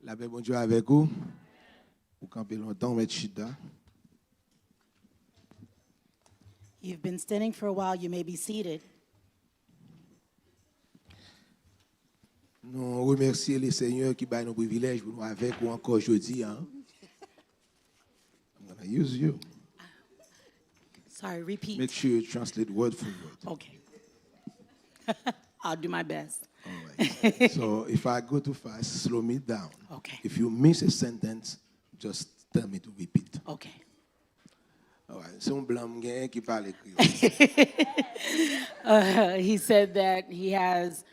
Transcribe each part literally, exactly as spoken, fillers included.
Lapè Bondye avèk ou. Ou kanpe lontan, ou mèt chita. You've been standing for a while, you may be seated. Nou remèsye le Senyè ki bay nou privilèj pou nou avèk ou ankò jodi a. I'm gonna use you. Sorry, repeat. Make sure you translate word for word. Okay. I'll do my best. All right. So if I go too fast, slow me down. Okay. If you miss a sentence, just tell me to repeat. Okay. All right. Se yon blan m genyen ki pale kreyòl. Uh, he said that he has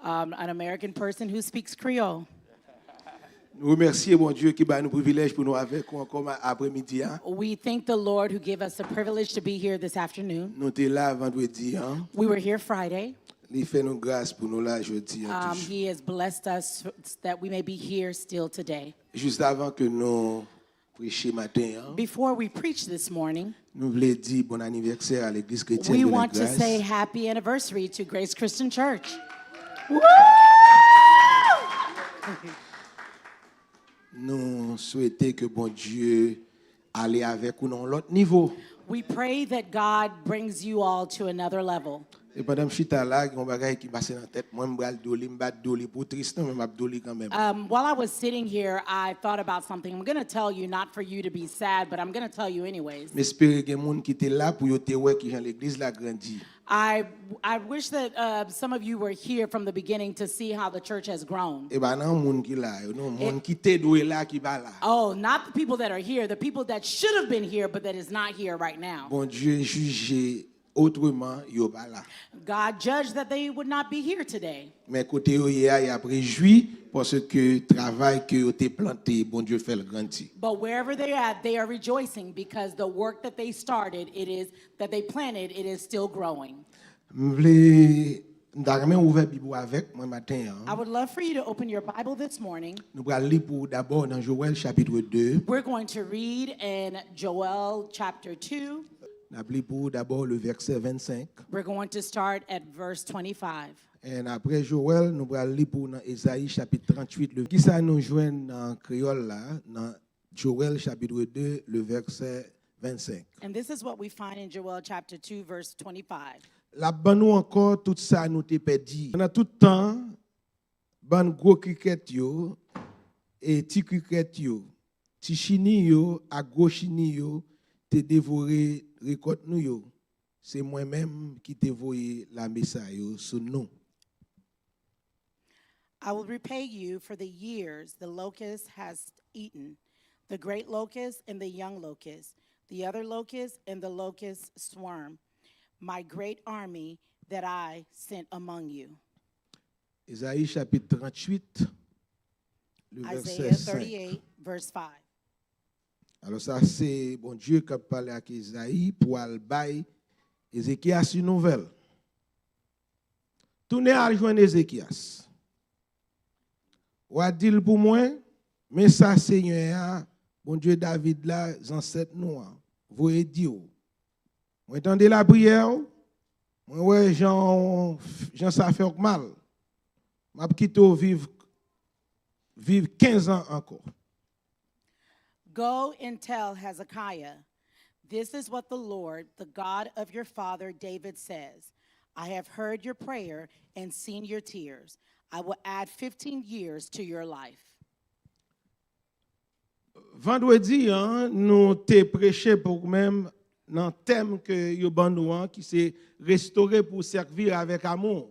um, an American person who speaks Creole. Nou remèsye Bondye ki bay nou privilèj pou nou avèk ou ankò ma- aprèmidi a. We thank the Lord who gave us the privilege to be here this afternoon. Nou te la vandredi an. We were here Friday. Li fè nou gras pou nou la jodi an Um, toujou. He has blessed us that we may be here still today. Jis avan ke nou preche maten an, Before we preach this morning, nou vle di bon anivèsè a Legliz Kretyèn we de want to say Lagras. Happy anniversary to Grace Christian Church. Nou swete ke Bondye ale avèk ou nan yon lòt nivo. We pray that God brings you all to another level. E pandan m chita la, gen yon bagay ki pase nan tèt mwen, m pral doli, m pa t doli pou tris non, men m ap doli kanmenm. Um, while I was sitting here, I thought about something. I'm going to tell you, not for you to be sad, but I'm going to tell you anyways. M espere gen moun ki te la pou yo te wè kijan legliz la grandi. I, I wish that uh, some of you were here from the beginning to see how the church has grown. E pa nan moun ki la yo, non, moun ki te dwe la ki pa la. Oh, not the people that are here, the people that should have been here but that is not here right now. Bondye jije otreman, yo pa la. God judged that they would not be here today. Men kote yo ye a, y ap rejwi paske travay ke yo te plante, Bondye fè l grandi. But wherever they're at, they are rejoicing because the work that they started, it is that they planted, it is still growing. M vle, m ta renmen ouvè Bib ou avèk mwen maten an. I would love for you to open your Bible this morning. Nou pral li pou dabò nan Jowèl chapit de. We're going to read in Joel chapter two. N ap li pou dabò le vèsè vennsenk. We're going to start at verse twenty-five. And apre Jowèl, nou pral li pou nan Ezayi chapit tranntuit. Le, kisa nou jwenn nan kreyòl la, nan Jowèl chapit de, le vèsè vennsenk. And this is what we find in Joel chapter two, verse twenty-five. L ap ban nou ankò tout sa nou te pèdi. Pandan tout tan, bann gwo krikèt yo, e ti krikèt yo, ti chini yo ak gwo chini yo te devore rekòt nou yo. Se mwen menm ki te voye lame sa yo sou nou. I will repay you for the years the locust has eaten, the great locust and the young locust, the other locust and the locust swarm, my great army that I sent among you. Ezayi chapit tranntuit, le vèsè Isaiah senk. thirty-eight, verse five. Alò sa se Bondye k ap pale ak Ezayi pou al bay Ezekyas yon nouvèl. Tounen al jwenn Ezekyas. W a di l pou mwen, men sa Senyè a, Bondye David la, zansèt nou an, voye di w. Mwen tande lapriyè w, mwen wè jan, jan sa fè w mal. M ap kite w viv, viv kenz an ankò. Go and tell Hezekiah, this is what the Lord, the God of your father David says, I have heard your prayer and seen your tears. I will add fifteen years to your life. Vandredi an, nou te preche pou menm nan tèm ke yo ban nou an, ki se restore pou sèvi avèk amou.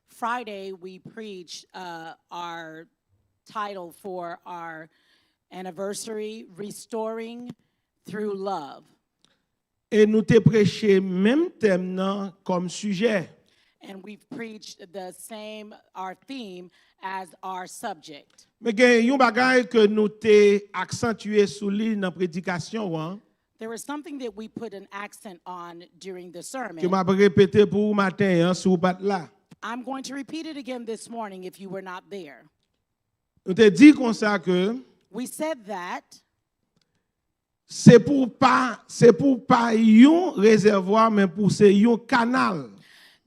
Friday, we preached uh, our title for our anniversary, Restoring Through Love. E nou te preche menm tèm nan kòm sijè. And we've preached the same, our theme, as our subject. Men gen yon bagay ke nou te aksantye sou li nan predikasyon an, There was something that we put an accent on during the ke sermon m ap repete pou ou maten an si w pa t la. I'm going to repeat it again this morning if you were not there. Nou te di konsa ke We said that se pou pa, se pou pa yon rezèvwa, men pou se yon kanal.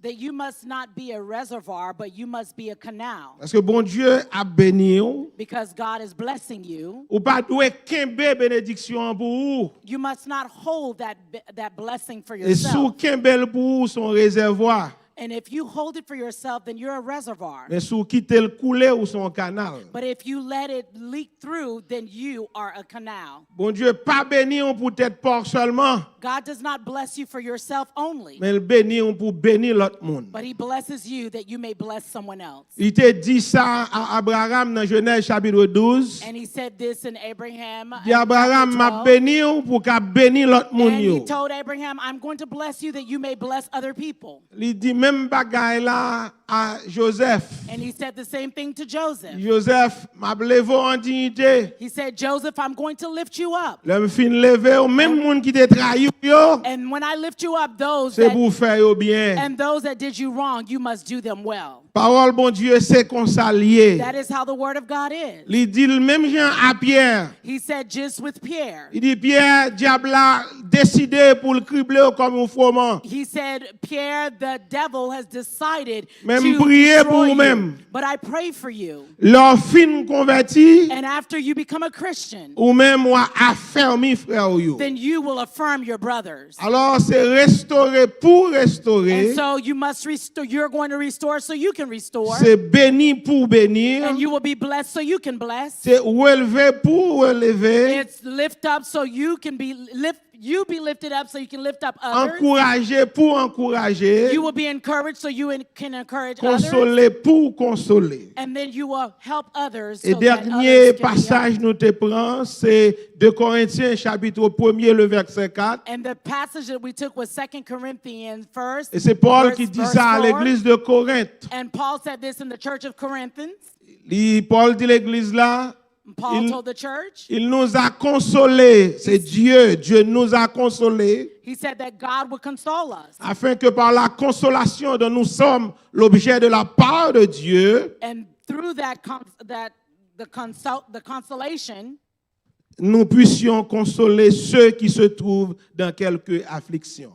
that you must not be a reservoir, but you must be a canal. Paske Bondye ap beni w. Because God is blessing you. Ou pa dwe kenbe benediksyon an pou ou. You must not hold that, that blessing for E si w yourself. Kenbe l pou ou, se yon rezèvwa. And if you hold it for yourself, then you're a reservoir. Men si w kite l koule, ou se yon kanal. But if you let it leak through, then you are a canal. Bondye pa beni w pou tèt pa w sèlman, God does not bless you for yourself only, men l beni w pou beni lòt moun. but He blesses you that you may bless someone else. Li te di sa a Abraram nan Jenèz chapit douz. And He said this in Abraham. Di Abraram, m ap beni w pou w ka beni lòt moun And yo. He told Abraham, I'm going to bless you that you may bless other people. Li di menm bagay la a Jozèf. And He said the same thing to Joseph. Jozèf, m ap leve w an diyite. He said, Joseph, I'm going to lift you up. Lè m fin leve w, menm moun ki te trayi w yo, And when I lift you up, those se that, pou w fè yo byen. And those that did you wrong, you must do them well. Pawòl Bondye se konsa l ye. That is how the word of God is. Li di l menm jan a Pyè. He said, just with Pierre. Li di Pyè, dyab la deside pou l krible w kòm yon fwoman. He said, Pierre, the devil has decided Men m to priye destroy pou ou you, menm. But I pray for you. Lè w fin konvèti, And after you become a Christian, ou menm w a afèmi frè w yo. Then you will affirm your brothers. Alò, se restore pou restore. And so you must restore. You're going to restore so you can restore. Se beni pou beni. And you will be blessed so you can bless. Se releve pou releve. It's lift up so you can be lift. You be lifted up so you can lift up others. Ankouraje pou ankouraje. You will be encouraged so you en- can encourage others. Konsole pou konsole. And then you will help others so E that dènye others can be helped. Pasaj nou te pran, se de Korentyen chapit premye, le vèsè kat. And the passage that we took was Second Corinthians first. E se Pòl verse- ki di verse sa a four. Legliz de Korent. And Paul said this in the church of Corinthians. Li, Pòl di legliz la, Paul il, told the church, il nous a consolés. C'est Dieu. Dieu nous a consolés. He said that God would console us. Afin que par la consolation dont nous sommes l'objet de la part de Dieu, And through that, cons- that the, consult, the consolation, nous puissions consoler ceux qui se trouvent dans quelque affliction.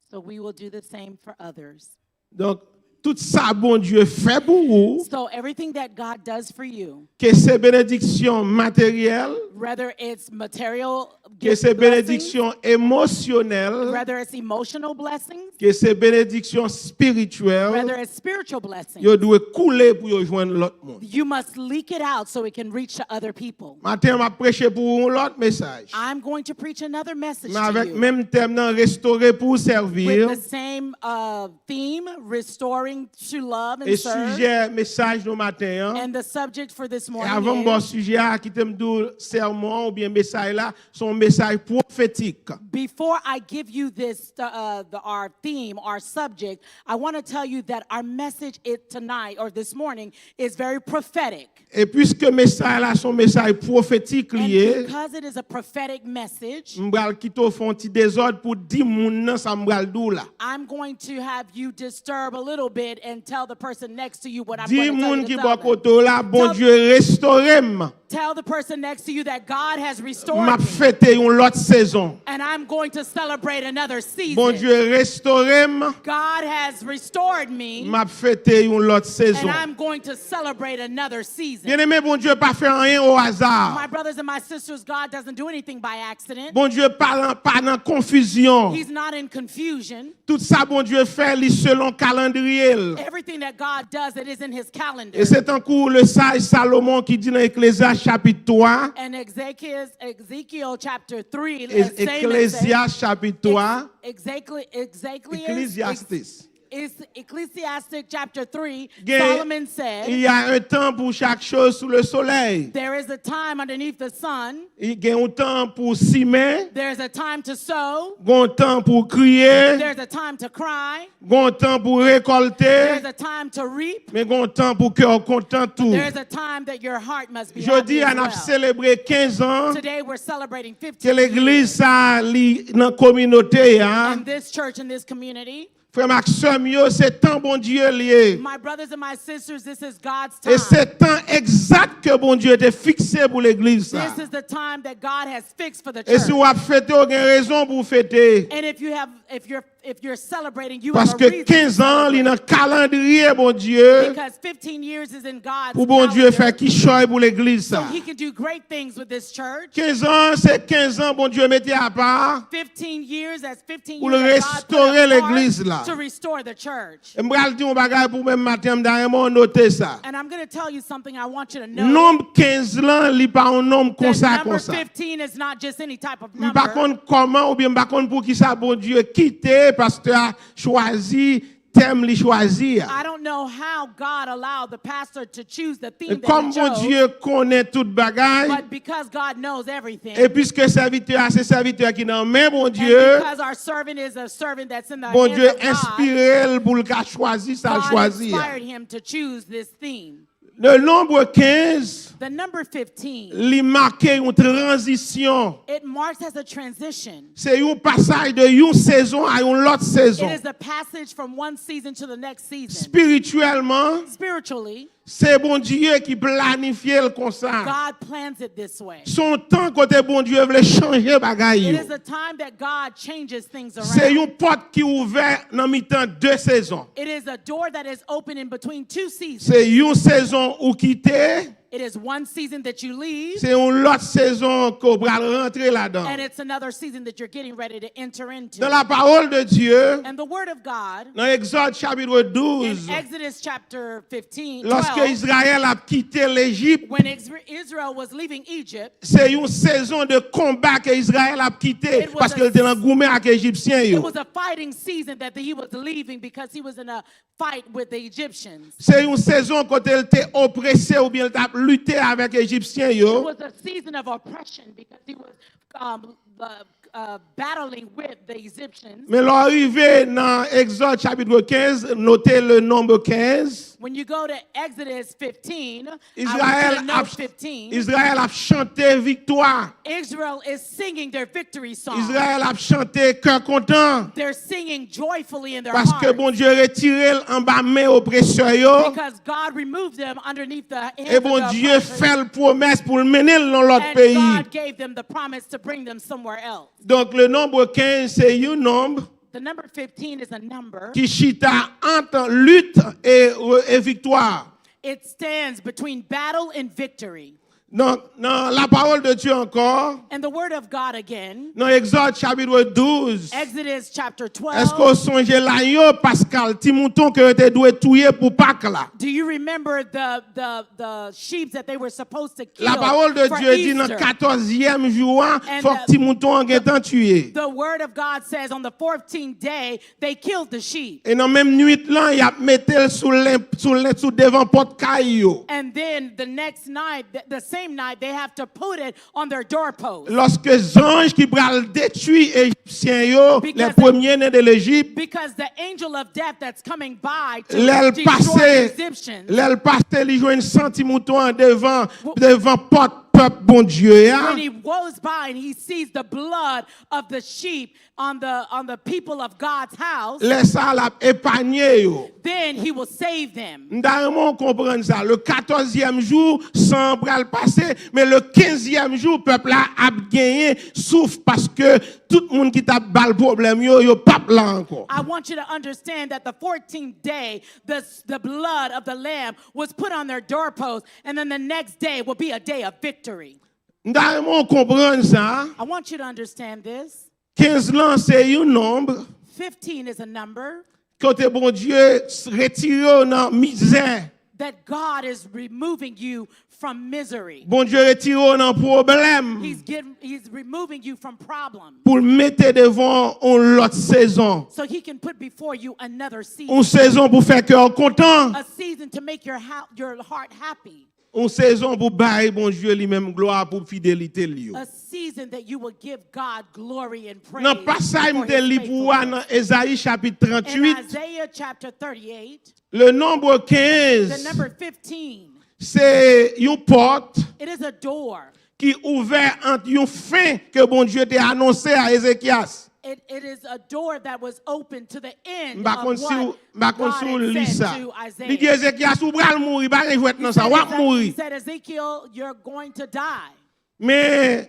So we will do the same for others. Donk, tout sa Bondye fè pou ou, So everything that God does for you, ke se benediksyon materyèl, whether it's material ke se gift blessings, benediksyon emosyonèl, whether it's emotional blessings, ke se benediksyon espirityèl, whether it's spiritual blessings, yo dwe koule pou yo jwenn lòt moun. You must leak it out so it can reach to other people. Maten, m ap preche pou yon lòt mesaj. I'm going to preach another message Men to avèk you menm tèm nan, restore pou w sèvi. With the same uh, theme, restoring to love and E serve. Sijè mesaj nou maten an. And the subject for this E morning avan m ba w is, sijè a, kite m di w sèmon an oubyen mesaj la, se yon mesaj pwofetik. Before I give you this, uh, the, our theme, our subject, I want to tell you that our message is tonight or this morning is very prophetic. E piske mesaj la se yon mesaj pwofetik li ye, And because it is a prophetic message, m pral kite w fè yon ti dezòd pou w di moun nan sa m pral di w la. I'm going to have you disturb a little bit and tell the person next to you what I'm Di going to tell moun you ki to bò tell them. kote w la, Bondye restore m. Tell the person next to you that God has M restored ap me. Fete yon lòt sezon. And I'm going to celebrate another season. Bondye restore m. God has restored me. M ap fete yon lòt And sezon. I'm going to celebrate another season. Byeneme, Bondye pa fè anyen o aza. My brothers and my sisters, God doesn't do anything by accident. Bondye pa nan, pa nan konfizyon. He's not in confusion. Tout sa Bondye fè, li selon kalandriye l. Everything that God does, it is in his calendar. E se tankou le saj Salomon ki di nan Eklezyas chapit twa, And Ezekiel, Ezekiel chapter three, E- as Solomon said, Eklezyas chapit twa, Ex- Ezekiel, Ezekiel, Ecclesiastes. Is Ecclesiastic chapter three, Gen- Solomon said, Il y a un temps pour chaque chose sous le soleil. There is a time underneath the sun. Gen yon tan pou simen, There's a time to sow. gen yon tan pou kriye, There's a time to cry. gen yon tan pou rekòlte, There's a time to reap. Men gen yon tan pou kè w kontan tou. There's a time that your heart must be happy Jodi a n ap as well. Selebre kenz an Today we're celebrating ke fifteen legliz years. Sa li nan kominote a. And this church and this community, Frè m ak sè m yo, se tan Bondye l ye. My brothers and my sisters, this is God's E se time. Tan egzak ke Bondye te fikse pou legliz sa. This is the time that God has fixed for the E si church. W ap fete, w gen rezon pou w fete. And if you have, if you're, if you're celebrating, you have a Paske reason to kenz an, li celebrate. Nan kalandriye Bondye Because fifteen years is in God's pou Bondye fè calendar, kichòy pou legliz so sa. He can do great things with this church. Kenz an, se kenz an Bondye mete apa Fifteen years, that's fifteen pou l years that God put restore apart legliz la. To restore the church. E m pral di yon bagay pou menm maten an, m ta renmen w note sa. And I'm going to tell you something I want you to know. Nonb kenz lan, li pa yon nonb That konsa number konsa. Fifteen is not just any type of M pa number. Konn kòman oubyen m pa konn poukisa Bondye kite pastè a chwazi tèm li chwazi a. I don't know how God allowed the pastor to choose the theme that he chose, Kòm Bondye konnen tout bagay, but because God knows everything, e piske sèvitè a se sèvitè ki nan men Bondye, and because our servant is a servant that's in the Bondye hands of God, enspire l pou l ka chwazi sa l God chwazi a. Inspired him to choose this theme. Le nombre quinze, The number fifteen, li make yon tranzisyon. It marks as a transition. Se yon pasaj de yon sezon a yon lòt It sezon. Is a passage from one season to the next season. Espirityèlman, Spiritually, se Bondye ki planifye l konsa. God plans it this way. Se yon tan kote Bondye vle chanje bagay It yo. Is a time that God changes things around. Se yon pòt ki ouvè nan mitan de sezon. It is a door that is open in between two seasons. Se yon sezon ou kite. It is one season that you leave, Se yon lòt sezon ke w pral rantre ladan. And it's another season that you're getting ready to enter into. Dans la parole de Dieu, And the word of God, nan Egzòd chapit douz, In Exodus chapter fifteen, lòske twelve, Izrayèl ap kite Lejip, When Isra- Israel was leaving Egypt, se yon sezon de konba ke Izrayèl ap kite, It was paske a- l te nan goumen ak Ejipsyen it yo. Was a fighting season that he was leaving because he was in a fight with the Egyptians. Se yon sezon kote l te oprese oubyen l t ap lite avèk Ejipsyen yo. It was a season of oppression because he was um, uh, uh, battling with the Egyptians. Men lè w rive nan Egzòd chapit kenz, note le nombre quinze. When you go to Exodus fifteen, I want you Izrayèl to know ap, fifteen. Izrayèl ap chante viktwa. Israel is singing their victory song. Izrayèl ap chante kè kontan. They're singing joyfully in their Paske hearts. Bondye retire l anba men opresè yo. Because God removed them underneath the hands E of the Bondye oppressors. Fè l pwomès pou l mennen l nan lòt And peyi. God gave them the promise to bring them somewhere else. Donk, le nombre quinze, se yon nonb The number fifteen is a number. Ki chita ant lit e, e viktwa. It stands between battle and victory. Nan, nan la parole de Dieu encore, And the word of God again. Nan Egzòd chapit douz, Exodus chapter twelve. Èske w sonje lanyo paskal, ti mouton ke yo te dwe touye pou Pak la? Do you remember the, the, the sheep that they were supposed to kill for Easter? La parole de Dieu di nan katòzyèm jou a, And fòk the, ti mouton an gentan tiye. The word of God says on the fourteenth day, they killed the sheep. E nan menm nwit lan, y ap mete l sou len, sou len, sou devan pòt kay yo. And then the next night, the, the same night, they have to put it on their doorpost. Lòske zanj ki pral detwi Ejipsyen yo, les Because the, premiers-nés de l'Égypte, because the angel of death that's coming by to lè l destroy pase, the Egyptians. Lè l pase, li jwenn san ti mouton an devan, Wh- devan pòt pèp Bondye a. When he goes by and he sees the blood of the sheep on the, on the people of God's house, Lè sa a, l ap epanye yo. Then he will save them. M ta renmen w konprann sa. Le katòzyèm jou, san an pral pase, men le kenzyèm jou, pèp la ap genyen souf paske tout moun ki t ap ba l pwoblèm yo, yo p ap la ankò. I want you to understand that the fourteenth day, the, the blood of the lamb was put on their doorpost, and then the next day will be a day of victory. M ta renmen w konprann sa. I want you to understand this. Kenz lan se yon nonb Fifteen is a number kote Bondye s- retire w nan mizè. That God is removing you from misery. Bondye retire w nan pwoblèm He's, getting, he's removing you from problems. Pou l mete devan w yon lòt sezon. So he can put before you another season. Yon sezon pou fè kè w kontan. A season to make your, ha- your heart happy. Yon sezon pou bay Bondye li menm glwa pou fidelite l yo. A season that you will give God glory and praise Nan pasaj m for te his li pou w a faithfulness. Nan Ezayi chapit In tranntuit, Isaiah chapter thirty-eight, le nombre the quinze, number fifteen, se yon pòt it is a door ki ouvè ant yon fen ke Bondye te anonse a Ezekyas. It, it is a door that was open to the end M pa of konn si w, what m pa konn God si w had li said sa. To Isaiah. Li di Ezekyas, ou pral mouri, pa gen jwèt He nan sa, said, w ap Eze- mouri. He said, Ezekiel, you're going to die. Men,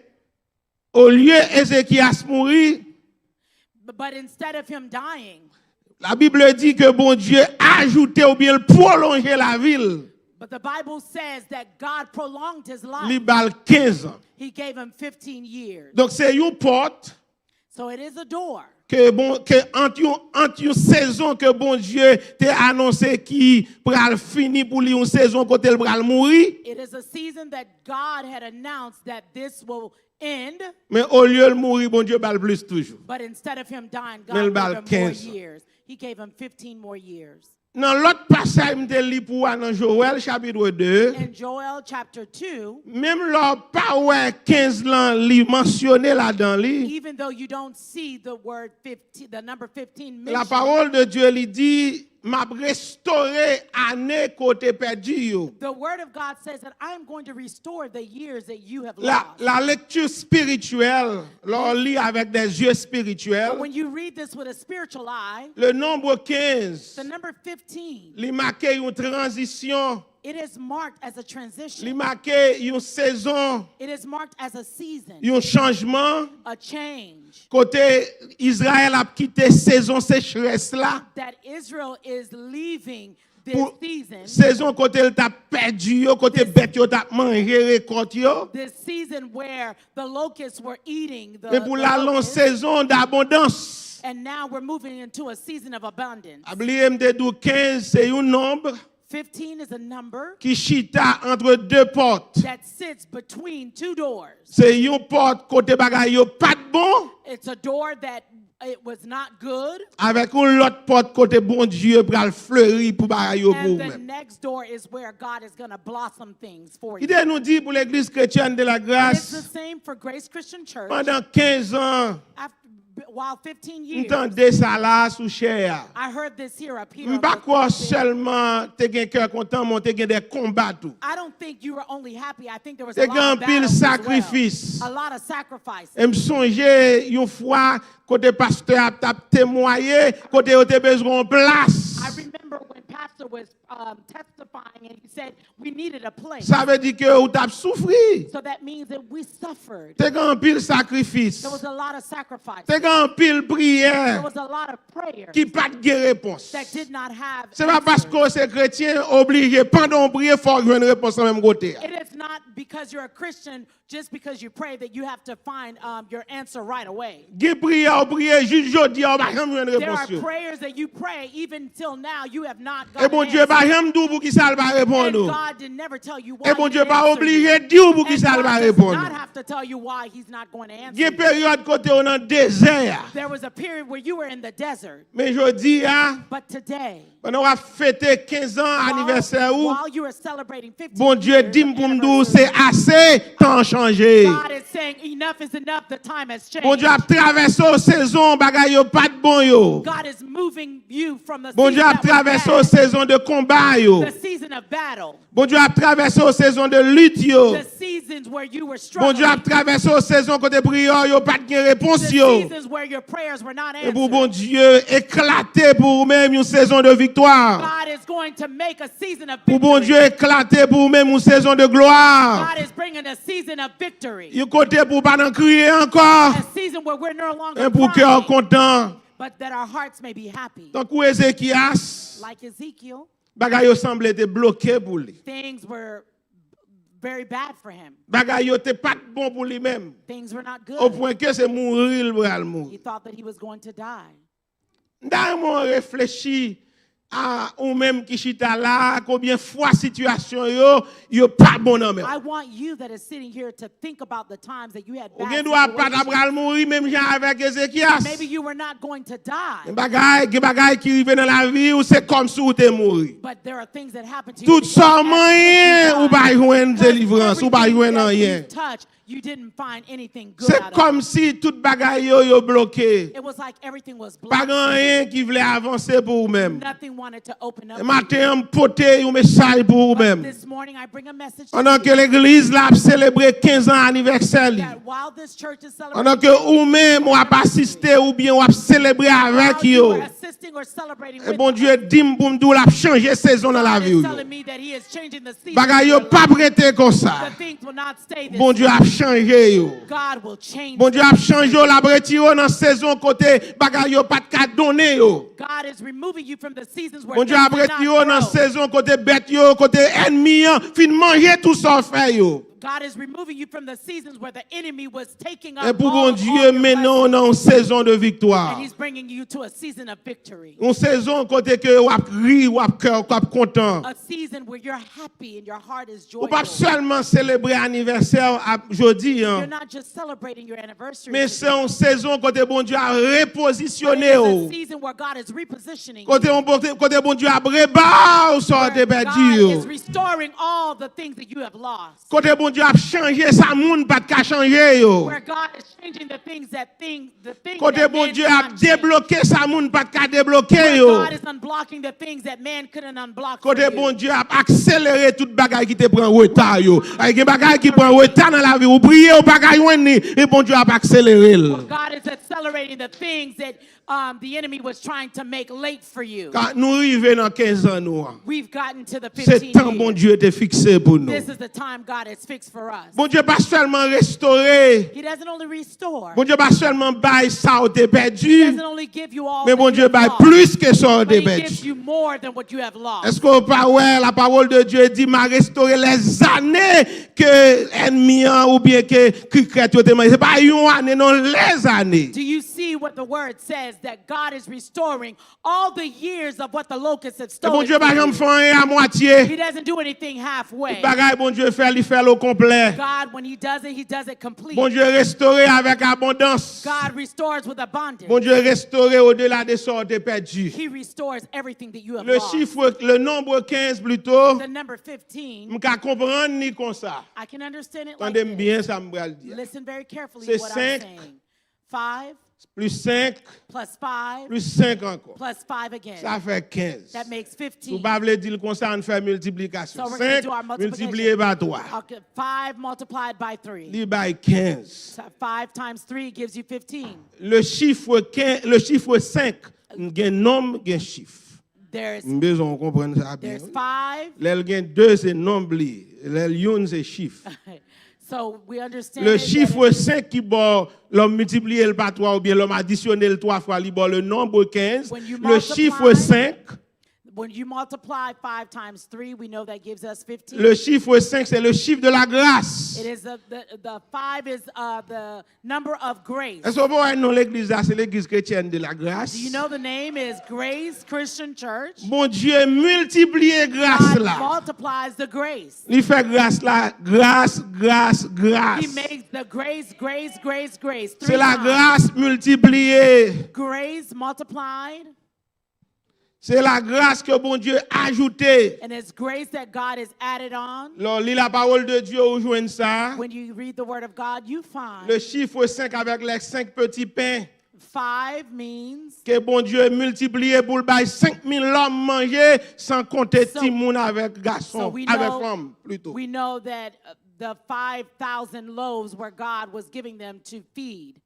olye Ezekyas mouri, But instead of him dying, Labib di ke Bondye ajoute oubyen l pwolonje lavi l. But the Bible says that God prolonged his life. Li ba l kenz an. He gave him fifteen years. Donk se yon pòt So it is a door. Ke bon, ke ant yon, ant yon sezon ke Bondye te anonse ki pral fini pou li, yon sezon kote l pral mouri. It is a season that God had announced that this will end. Men olye l mouri, Bondye ba l plis toujou. But instead of him dying, Men l God ba l gave him more kenz an. years. He gave him fifteen more years. Nan lòt pasaj m te li pou w a nan Jowèl chapit de, In Joel chapter two, menm lè w pa wè kenz lan li mansyone ladan li, even though you don't see the word fifteen, the number fifteen mentioned, Lapawòl de Dye li di, m ap restore ane ke w te pèdi yo. The word of God says that I am going to restore the years that you have La, lost. La lekti espirityèl, lè w li avèk de zye But espirityèl, when you read this with a spiritual eye, le nombre kenz, the number fifteen, li make yon tranzisyon, it is marked as a transition. Li make yon sezon, It is marked as a season, yon chanjman, a change, kote Izrayèl ap kite sezon sechrès la, that Israel is leaving this pou season, sezon kote l t ap pèdi yo, kote This bèt yo t ap manje rekòt yo. This season where the locusts were eating the, Men pou the l al nan locusts, sezon dabondans. And now we're moving into a season of abundance. Pa bliye m te di w kenz se yon nonb Fifteen is a number ki chita antre de pòt. That sits between two doors. Se yon pòt kote bagay yo pa t bon. It's a door that it was not good. Avèk yon lòt pòt kote Bondye pral fleri pou bagay yo pou And ou the menm. Next door is where God is going to blossom things for you. Kite nou di pou Legliz Kretyèn de la And it's the Grâce, same for Grace Christian Church. Pandan kenz an, After, while fifteen m years, tande sa la sou chè a. I heard this here up here M on pa the kwè w thing. Sèlman te gen kè kontan, men w te gen de konba tou. I don't think you were only happy. I think there was Te a gen lot of anpil battles as well. Sakrifis. A lot of sacrifices. E m sonje yon fwa kote pastè a t ap temwaye, kote yo te bezwen yon plas. I remember when Pastor was um, testifying and he said we needed a place. Sa vle di ke ou t ap soufri. So that means that we suffered. Te gen anpil sakrifis. There was a lot of sacrifice. Te gen anpil priyè There was a lot of prayers ki pa t gen repons. That did not have Se pa answers. Paske w se kretyen, oblije, pandan w priye, fò w jwenn repons nan menm kote a. It is not because you're a Christian just because you pray that you have to find um, your answer right away. Gen priyè w priye jis jodi a, ou pa janm jwenn There repons are yo. Prayers that you pray even till now you have not E gotten Bondye pa answers. Janm di w poukisa l pa reponn And ou. God did never tell you why E he Bondye didn't pa answer you. Oblije di w And poukisa l God pa does reponn not ou. Have to tell you why he's not going to answer Gen you. Peryòd kote w nan dezè a. There was a period where you were in the desert. Men jodi a, But today, Pandan w ap fete kenz an while, anivèsè ou, while you are celebrating fifteen Bondye years di m of pou m di w se anniversary, ase, tan an chanje. God is saying, "Enough is enough, the time has changed." Bondye ap travèse w sezon bagay yo pa t bon yo. God is moving you from the Bondye season ap that was travèse w bad, sezon de konba yo. The season of battle, Bondye ap travèse w sezon de lit yo. The seasons where you were Bondye ap struggling, travèse w sezon kote priyè yo pa t gen repons the yo. Seasons where your prayers were not E pou answered. Bondye eklate pou ou menm yon sezon de viktwa. God is going to make a season of Pou victory. Bondye eklate pou ou menm yon sezon de glwa. God is bringing a season of victory. Yon kote pou w pa nan kriye ankò. A season where we're no longer E pou kè w crying, kontan. But that our hearts may be happy. Tankou Ezekyas, Like Ezekiel, bagay yo sanble te bloke pou li. Things were very bad for him. Bagay yo te pa t bon pou li menm. Things were not good. Opwen ke se mouri l pral He mouri. Thought that he was going to die. M ta renmen w reflechi a ou menm ki chita la a, konbyen fwa sitiyasyon yo, yo pa bon nan men w. I want you that is sitting here to think about the times that you had Ou bad gen dwa pa ta situations. Pral mouri menm jan avèk Ezekyas. Maybe you were not going to die. Gen bagay, gen bagay ki rive nan lavi w, se kòmsi w te mouri. But there are things that happen to you Tout that you sa w can't manyen, get ou pa done. Jwenn Because delivrans, ou pa everything jwenn that you anyen. Touch, you didn't find anything good Se out of it. Kòmsi tout bagay yo, yo bloke. It was like everything was Pa gen blocked. Anyen ki vle avanse pou ou menm. Nothing wanted to open up. Maten an, m pote yon mesaj pou ou But menm. This morning, I bring a message to Pandan ke you. Legliz la ap selebre kenz an anivèsè li. That while this church is Pandan celebrating ke ou menm w ap asiste oubyen w ap selebre avèk While you yo. Are assisting or celebrating E with Bondye us, di m pou m di w l ap chanje sezon nan God lavi is w yo. Telling me that He is changing the season Bagay of yo your p ap life. Rete konsa. The things will not stay this Bondye ap way. chanje yo. God will change Bondye ap chanje yo, l ap retire yo nan sezon kote bagay yo pa t ka donnen yo. God is removing you from the seasons where Bondye ap retire yo nan sezon kote bèt yo, kote ènmi an fin manje tou sa w fè yo. God is removing you from the seasons where the enemy was taking up E pou all, Bondye all your mennen w blessings. Nan yon sezon de viktwa. And he's bringing you to a season of victory. Yon sezon kote ke w ap ri, w ap kè w ap kontan. A season where you're happy and your heart is joyful. Ou p ap sèlman selebre anivèsè w ap jodi an. You're not just celebrating your anniversary Men se yon sezon kote Bondye ap repozisyone w. But it is a season where God is repositioning Kote you. Yon kote, kote Bondye ap reba w sa w te pèdi yo. Where God is restoring all the things that you have lost. Kote Bondye ap chanje sa moun pa t ka chanje yo. Where God is changing the things that things, the things Kote that man Bondye ap cannot change. Debloke sa moun pa t ka debloke Where yo. God is unblocking the things that man couldn't unblock for Kote you. Bondye ap akselere tout bagay ki te pran reta yo. Ay, gen bagay ki pran reta nan lavi w. Ou priye, ou pa ka jwenn li. E Bondye ap akselere l. Where God is accelerating the things that um, the enemy was trying to make late for you. Ka, nou rive nan kenz an nou an. We've gotten to the Se tan fifteenth year. Bondye te fikse pou nou. This is the time God has fixed for us. Bondye pa sèlman restore. He doesn't only restore. Bondye pa sèlman bay sa w te He pèdi, doesn't only give you all men that you Bondye have bay lost, plis ke sa w but te He gives pèdi. You more than what you have lost. Èske w pa wè la parole de Dieu di, m a restore lèzane ke ènmi an oubyen ke krikrèt yo te manje. Se pa yon ane, non, lèzane. Do you see what the word says that God is restoring all the years of what the locusts have stolen from you? E Bondye pa janm fè anyen a mwatye. He doesn't do anything halfway. Tout bagay Bondye fè, li fè l o konplè. God, when he does it, he does it complete. Bondye restore avèk abondans. God restores with abundance. Bondye restore odela de sa w te pèdi. He restores everything that you have Le lost. Chiffre, le nombre quinze plutôt, The number fifteen, m ka konprann li konsa. I can understand it like Tande m this. Byen sa m pral di a. Listen very carefully Se what I'm senk saying. Five plis senk plus five plis senk ankò. Plus five again. Sa fè kenz. That makes fifteen. Si w pa vle di l konsa, ann fè miltiplikasyon. So we're gonna do our multiplication. Senk miltipliye pa twa. Okay, five multiplied by three. Li bay kenz. So five times three gives you fifteen. Le chiffre quinze, le chiffre senk, gen nonm, gen chif. M bezwen w konprann sa byen. Wi. Lè l gen de, se nonb li ye. Lè l youn, se chif. Le chiffre senk ki ba w, lè w miltipliye l pa twa oubyen lè w adisyone l twa fwa, li ba w le nombre quinze. Le chiffre senk. When you multiply five times three, we know that gives us fifteen. Le chiffre senk, c'est le chiffre de la grâce. It is the, the, the five is uh, the number of grace. Èske w pa wè non legliz la, se legliz kretyèn de la grâce? Do you know the name is Grace Christian Church? Bondye miltipliye gras la. God multiplies the grace. Li fè gras la gras, gras, gras. He makes the grace, grace, grace, grace. Three times. Se lagras miltipliye. Grace multiplied. Se lagras ke Bondye ajoute. And it's grace that God has added on. Lè w li la parole de Dieu, ou jwenn sa. When you read the word of God, you find Le chiffre senk avec les cinq petits pains. Five means Ke Bondye miltipliye pou l bay senk mil lòm manje, san konte So- timoun avèk gason, So we avèk know- fanm, plito. We know that uh, the five thousand loaves where God was giving them to feed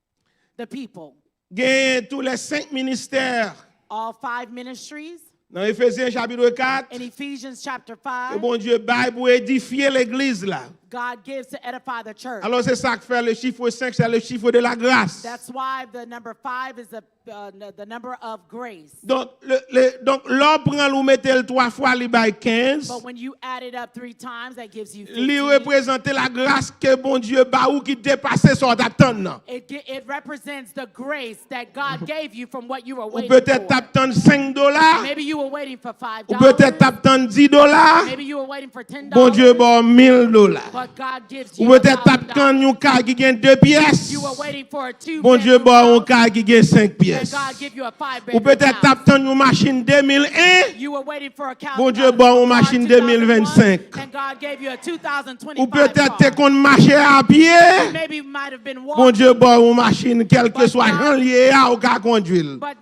the people. Genyen tou lè senk ministè. All five ministries. Nan Efezyen chapit kat, In Ephesians chapter ke five, Bondye bay pou edifye legliz la. God gives to edify the church. Alò, se sa k fè le chiffre senk, c'est le chiffre de la grâce. That's why the number five is the, uh, the number of grace. Donk, le, le, donk, lè w pran l, ou mete l twa fwa, li bay kenz. But when you add it up three times, that gives you fifteen. Li reprezante lagras ke Bondye ba ou ki depase sa w t ap tann nan. It, gi- it represents the grace that God gave you from what you were Ou waiting petèt t for. Ap tann senk dola. Maybe you were waiting for five dollars. Ou petèt t ap tann di dola. Maybe you were waiting for ten dollars. Bondye ba w mil dola. But God gives you Ou petèt t ap tann yon kay ki gen de pyès. You were waiting for a two Bondye ba w yon kay ki gen senk pyès. And God give you a five bedroom Ou petèt t ap tann yon machin de mil en. You were waiting for a Bondye ba w yon machin de mil vennsenk. And God gave you a two thousand twenty-five Ou petèt te car. Konn mache a pye. Maybe you might have been walking. Bondye ba w yon machin, kèlkeswa jan l ye a, ou ka kondwi l. But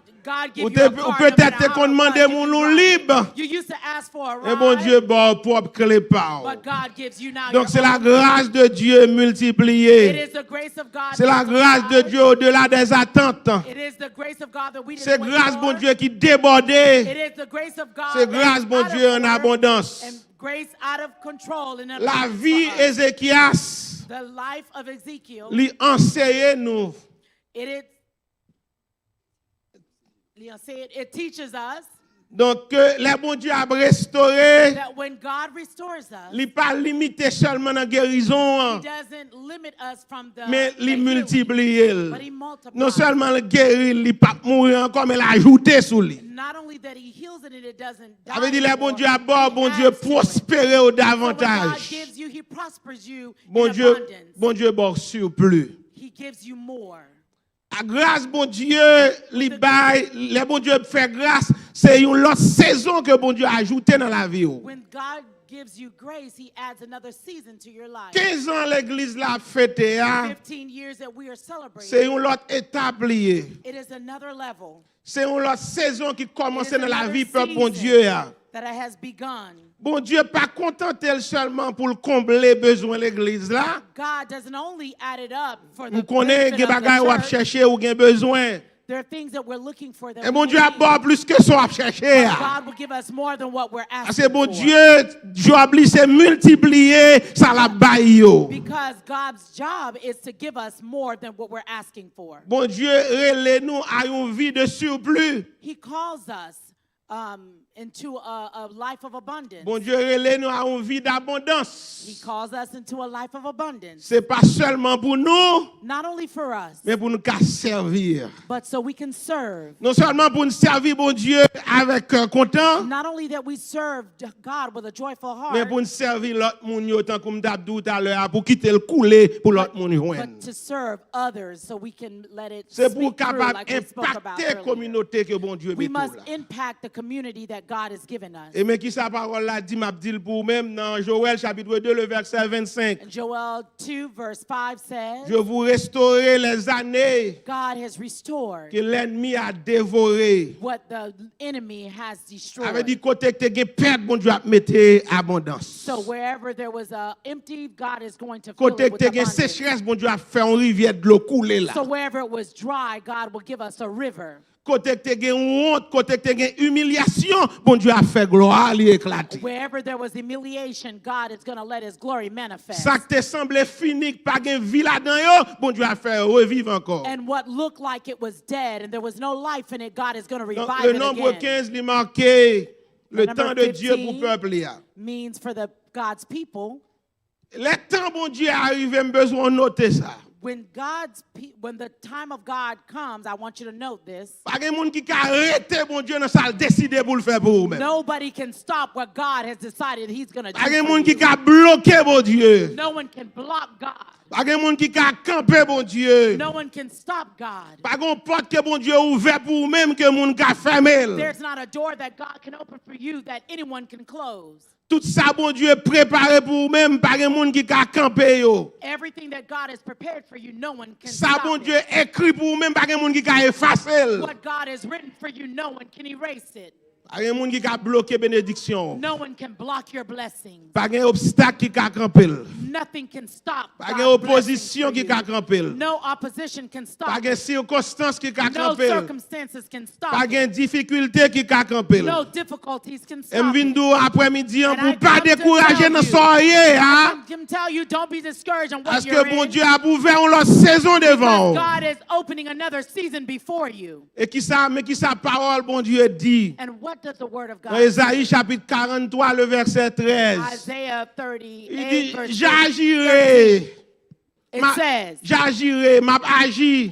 Ou petèt te konn mande moun ou lib. E Bondye ba w pwòp kle pa w. Donk, se la gras de Dye miltipliye. Se la gras de Dye odela dè zatant. Se gras Bondye ki debòde. Se gras Bondye an abondans. Lavi Ezekyas, li anseye nou. Donk, ke lè Bondye ap restore, li pa limite sèlman nan gerizon an, men li miltipliye l. Non sèlman l geri l, li p ap mouri ankò, men l ajoute sou li. Sa vle di, lè Bondye ap ba w, Bondye pwospere w davantaj. Bondye, Bondye ba w sipli. Gras Bondye li bay, lè Bondye fè gras, se yon lòt sezon ke Bondye ajoute nan lavi w. Kenz an legliz la ap fete a, se yon lòt etap li ye. Se yon lòt sezon ki kòmanse nan lavi pèp Bondye a. Bondye pa kontante l sèlman pou l konble bezwen legliz la. M konnen gen bagay w ap chèche, ou gen bezwen. E Bondye ap ba w plis ke sa w ap chèche a. Paske Bondye, djòb li se miltipliye sa l ap bay yo. Bondye rele nou a yon vi de sipli. Bondye rele nou a yon vi dabondans. Se pa sèlman pou nou, men pou nou ka sèvi. Non sèlman pou nou sèvi Bondye avèk kè kontan, men pou nou sèvi lòt moun yo, tankou m t ap di w talè a, pou kite l koule pou lòt moun jwenn. Se pou w kapab enpakte kominote ke Bondye mete w la. E men kisa pawòl la di, m ap di l pou ou menm nan Jowèl chapit de, le vèsè vennsenk. Je vous restaurerai les années que l'ennemi a dévorées. Sa vle di, kote k te gen pèt, Bondye ap mete abondans. Kote k te gen sechrès, Bondye ap fè yon rivyè dlo koule la. Kote k te gen wont, kote k te gen imilyasyon, Bondye ap fè glwa li eklate. Sa k te sanble fini, k pa gen vi ladan yo, Bondye ap fè yo reviv ankò. Donk, le nombre kenz li make le tan de Dye pou pèp li a. Lè tan Bondye a rive, m bezwen w note sa. Pa gen moun ki ka rete Bondye nan sa l deside pou l fè pou ou menm. Pa gen moun ki ka bloke Bondye. Pa gen moun ki ka kanpe Bondye. Pa gen yon pòt ke Bondye ouvè pou ou menm ke moun ka fèmen l. Tout sa Bondye prepare pou ou menm, pa gen moun ki ka kanpe yo. Sa Bondye ekri pou ou menm, pa gen moun ki ka efase l. Pa gen moun ki ka bloke benediksyon w. Pa gen obstak ki ka kanpe l. Pa gen opozisyon ki ka kanpe l. Pa gen sikonstans ki ka kanpe l. Pa gen difikilte ki ka kanpe l. E m vin di w aprèmidi an pou w pa dekouraje nan sa w ye a. Paske Bondye ap ouvè yon lòt sezon devan w. E kisa, men kisa pawòl Bondye di? Nan Ezayi chapit karanntrwa, le vèsè trèz. Li di, j'agirai. J'agirai, m ap aji.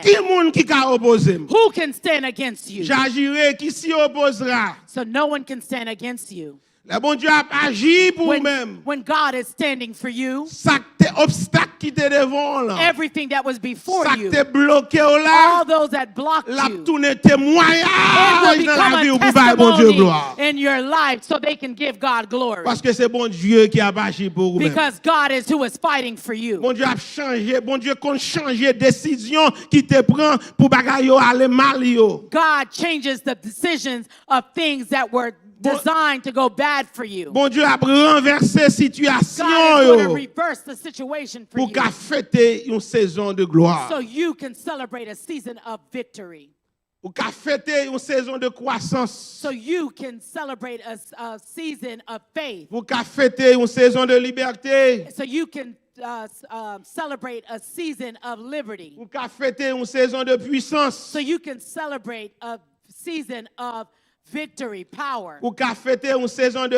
Ki moun ki ka opoze m? J'agirai, qui s'y opposera? Lè Bondye ap aji pou ou When, menm, when God is standing for you, sa k te obstak ki te devan w lan, everything that was before sa k you, te bloke w la, all those that blocked l ap you, tounen it will temwayaj nan become lavi a w pou bay Bondye testimony glwa. In your life so they can give God glory. Paske se Bondye ki ap aji pou ou menm. Because God is who is fighting for you. Bondye ap chanje, Bondye konn chanje desizyon ki te pran pou bagay yo ale mal yo. God changes the decisions of things that were designed to go bad for you. Bondye ap ranvèse God sitiyasyon is going to yo reverse the situation for pou w ka you fete yon sezon de glwa. So you can celebrate a season of victory. Ou ka fete yon sezon de kwasans. So you can celebrate a, a season of faith. Ou ka fete yon sezon de libète. So you can uh, s- um, celebrate a season of liberty. Ou ka fete yon sezon de pwisans. So you can celebrate a season of victory, power. Ou ka fete yon sezon de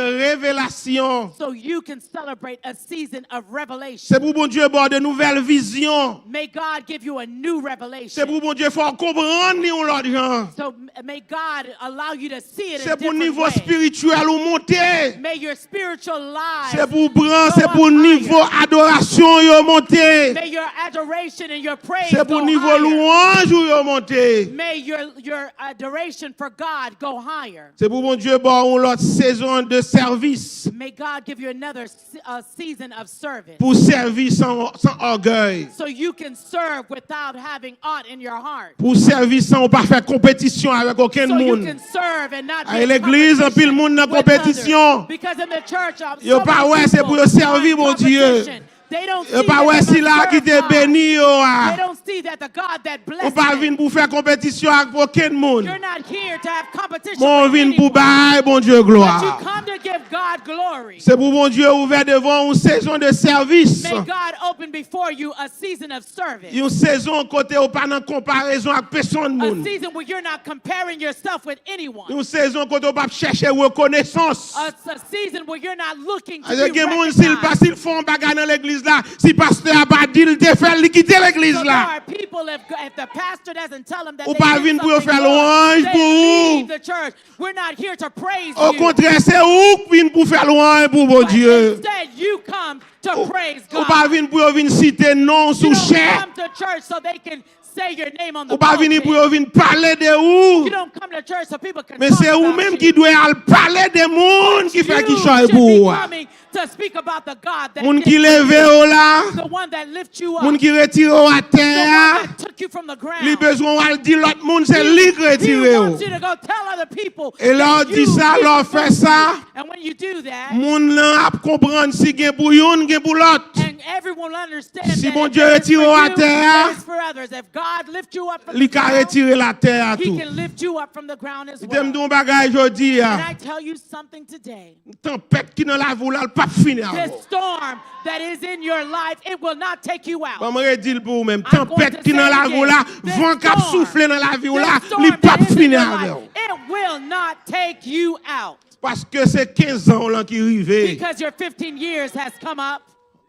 revelasyon. So you can celebrate a season of revelation. Se pou Bondye ba w de nouvèl vizyon. May God give you a new Se revelation. Pou Bondye fè w konprann li yon lòt jan. So m- may God allow you to see it Se in pou different nivo ways. Espirityèl ou monte. May your spiritual life Se pou pran, go se up pou nivo higher. Adorasyon yo monte. May your adoration and your praise Se pou go nivo higher. Lwanj ou yo monte. May your your adoration for God go higher. Se pou Bondye ba w yon lòt sezon de sèvis. May God give you another se- uh, season of service. Pou sèvi san, san ògèy. So you can serve without having aught in your heart. Pou sèvi san ou pa fè konpetisyon avèk okenn So you moun. can serve and not be Ay, in legliz, competition anpil moun nan with others. Konpetisyon. Because in the church, um, Yo so pa many wè se people pou yo sèvi are in Bondye. Competition. They don't Yo see pa that wè it's not sila ki the te serve God. Beni yo They a. Don't see that the God that blessed Ou pa them. Vin pou fè konpetisyon ak okenn moun. You're not here to have competition Bon, ou with vin pou anyone. Bay Bondye But you glwa. Come to give God glory. Se pou Bondye ouvè devan yon sezon de sèvis. May God open before you a season of service. Yon sezon kote ou pa nan konparezon ak pèsonn A moun. Season where you're not comparing yourself with anyone. Yon sezon kote ou p ap chèche rekonesans. A, a season where you're not looking to Paske be gen moun, si l pa, recognized. Si l fè yon bagay nan legliz la, si pastè a pa di l te fè l, li kite legliz So la. There are people, if, if the pastor doesn't tell them that Ou they pa did Vin pou yo something fè wrong, lwanj they pou ou. Leave the church. We're not here to praise you. Okontrè, se ou k vin pou fè lwanj pou But Bondye. Instead, you come to praise Ou God. Pa vin pou yo vin site non w You sou don't chè. Come to church so they can say your name on the Ou pa vini pou yo pulpit. Vin pale de ou. You don't come to church so people can Men talk se ou about menm you. Ki dwe al pale de moun ki fè You kichay should pou be ou a. Coming to speak about the God that Moun did ki for leve you. Ou la. The one that lift you up. Moun ki retire w atè The a. One that took you from the ground. Li bezwen w al di lòt moun se li k retire He w. Wants you to go tell other people E lè w that di you sa, did lè w the fè first sa, thing. And when you do that, Moun nan ap konprann si gen pou youn, gen pou lòt. And everyone will understand Si that Bondye if it is retire for w you, atè a, it is for others. If God lift you up from Li the ka ground, retire l atè a He tou. Can lift you up from the ground as Li te m di well. Yon bagay jodi And a. I tell you something today. Tanpèt ki nan lavi w la, l p ap fini avè This w. Storm that is in your life, it will not take you out. Ban m redi l pou ou menm. I'm going Tanpèt to ki nan say it lavi w la, again. This van k ap storm, soufle nan lavi w la, this storm li p ap that is in fini your avè life, w. It will not take you out. Paske se kenz an w lan ki rive. Because your fifteen years has come up.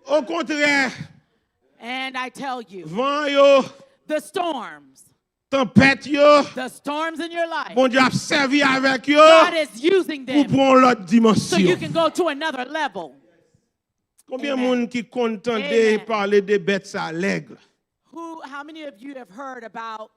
Okontrè, And I tell you, van yo, the storms, tanpèt yo, the storms in your life, Bondye ap sèvi avèk yo God is using pou them pran yon lòt so you dimansyon. Can go to another level. Konbyen Amen. Moun ki konn tande Amen. Pale de bèt sa, lèg? Who, how many of you have heard about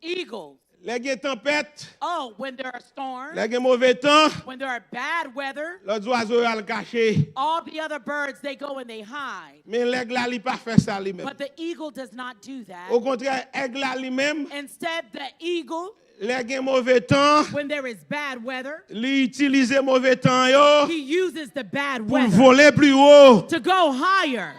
eagles? Lè gen tanpèt, Oh, when there are storms, lè gen move tan, when there are bad weather, lòt zwazo yo al kache. All the other birds, they go and they hide. Men lèg la, li pa fè sa li menm. But the eagle does not do that. Okontrè, èg la li menm, Instead, the eagle, lè gen move tan, when there is bad weather, li itilize move tan yo he uses the bad pou l weather vole pi wo. To go higher.